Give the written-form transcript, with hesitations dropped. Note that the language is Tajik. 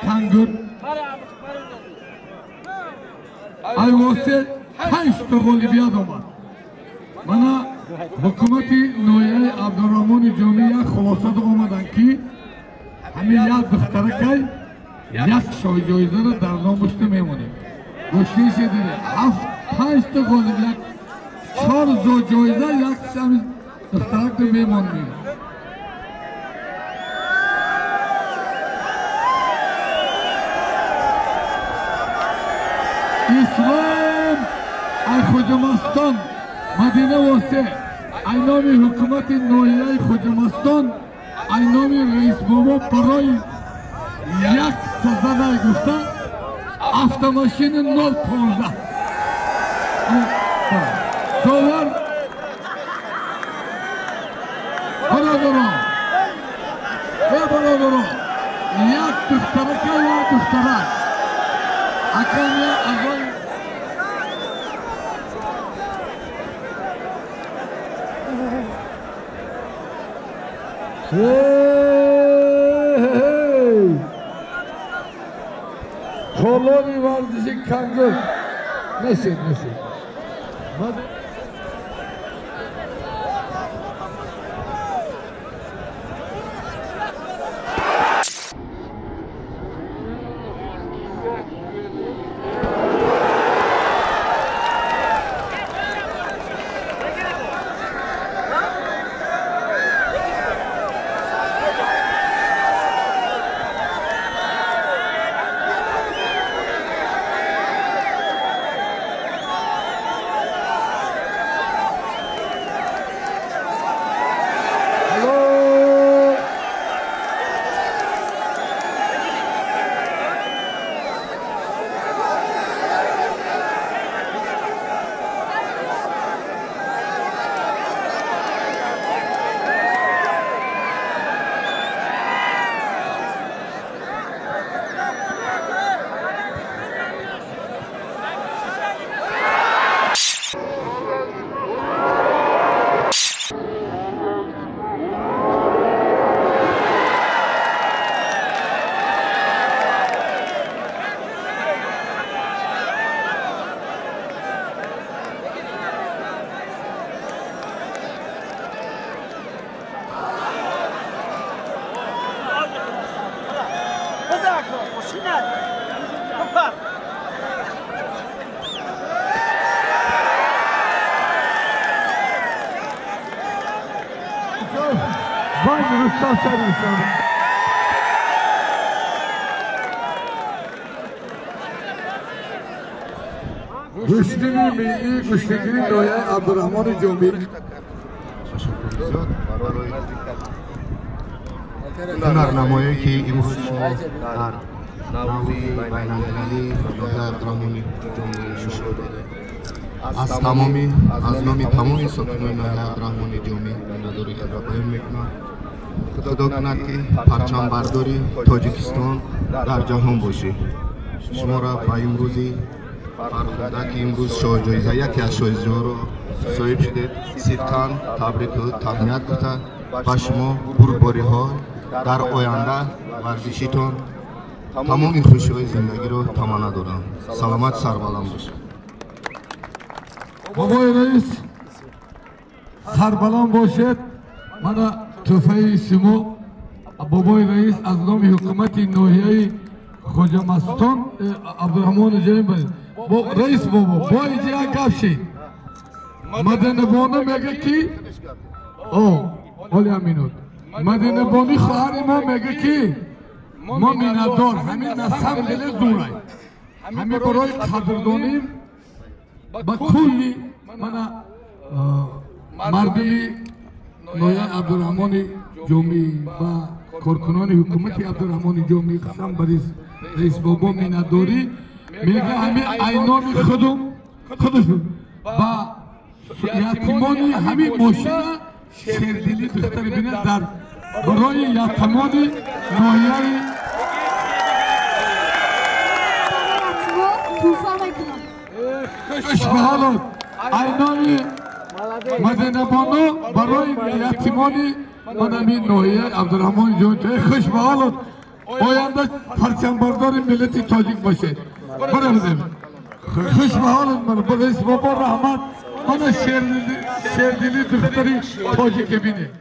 Кангур Айвосе 5 та ғолибият омад. Мана ҳукумати ноҳияи Абдураҳмони Ҷомӣ як хулосада омаданд, ки ҳамин як духтаракай як шоҳҷоизаро дар номушта мемонем. Гӯштишедире ҳафт панҷта ғолиб, як чор ҷоиза, як ҳамин духтаракро мемонем. Ислом ай Хуҷамастон, Мадина Восе, ай номи ҳукумати ноҳияи Хуҷамастон, ай номи раисбобо барои як тазанай гуфта автомашини 015 довар. Бародарон ва бародарон, як духтарака, як духтарак акам я азои. Hey! Толори варзиши Кангур несед, несед. Алло! Вай, Рустам Шарифов. Гӯштини миллии гӯштигири ноҳияи Абдураҳмони Ҷомӣ. Ташаккури зиёд барои ҳунарнамоие, ки имрӯз шумо дар Наврӯзи байналмилалии ноҳияи Абдураҳмони Ҷомӣ нишон додед. Аз номи тамоми сокинони ноҳияи Абдураҳмони Ҷомӣ миннатдории худро баён мекунам. Худо кунад, ки парчамбардори Тоҷикистон дар ҷаҳон бошӣ. Шуморо ба имрӯзи фархунда, ки имрӯз шоҳҷоиза, яке аз шоҳҷоизаҳоро соҳиб шудед, сидқан табрику таҳният гуфта, ба шумо бурдбориҳо дар оянда варзишитон, тамоми хушиҳои зиндагиро таманна дорам. Саломат, сарбаланд бошед. Бобои раис, сарбаланд бошед. Мана тӯҳфаи шумо, бобои раис, аз номи ҳукумати ноҳияи Хоҷамастон Абдураҳмони Ҷамӣ. Раис бобо, бо инҷа як гап шид. Мадинабону мега, ки о оли аминут Мадинабони хоҳари мо мега, ки мо миннатдор. Ҳамин на самом деле зурай, ҳамин барои қадрдонӣ ба кулли мана мардуми ноҳияи Абдураҳмони Ҷомӣ ва коркунони ҳукумати Абдураҳмони Ҷомӣ, қасам ба раис бобо миннатдорӣ мега. Ҳамин айноми худум худаш ба ятимони ҳамин мошина шердилӣ духтари бина дар барои ятимони ноҳияи. Туҳфа мекунам. Хушбаҳолот, айноми Мадинабону барои ятимони манами ноҳияи Абдураҳмони Ҷомӣ. Хушбаҳолот. Оянда парчамбардори миллати тоҷик бошед. Биравдем. Хуш ба ҳолат ман. Раис бобо, раҳмат. Мана шердили духтари тоҷике бинед.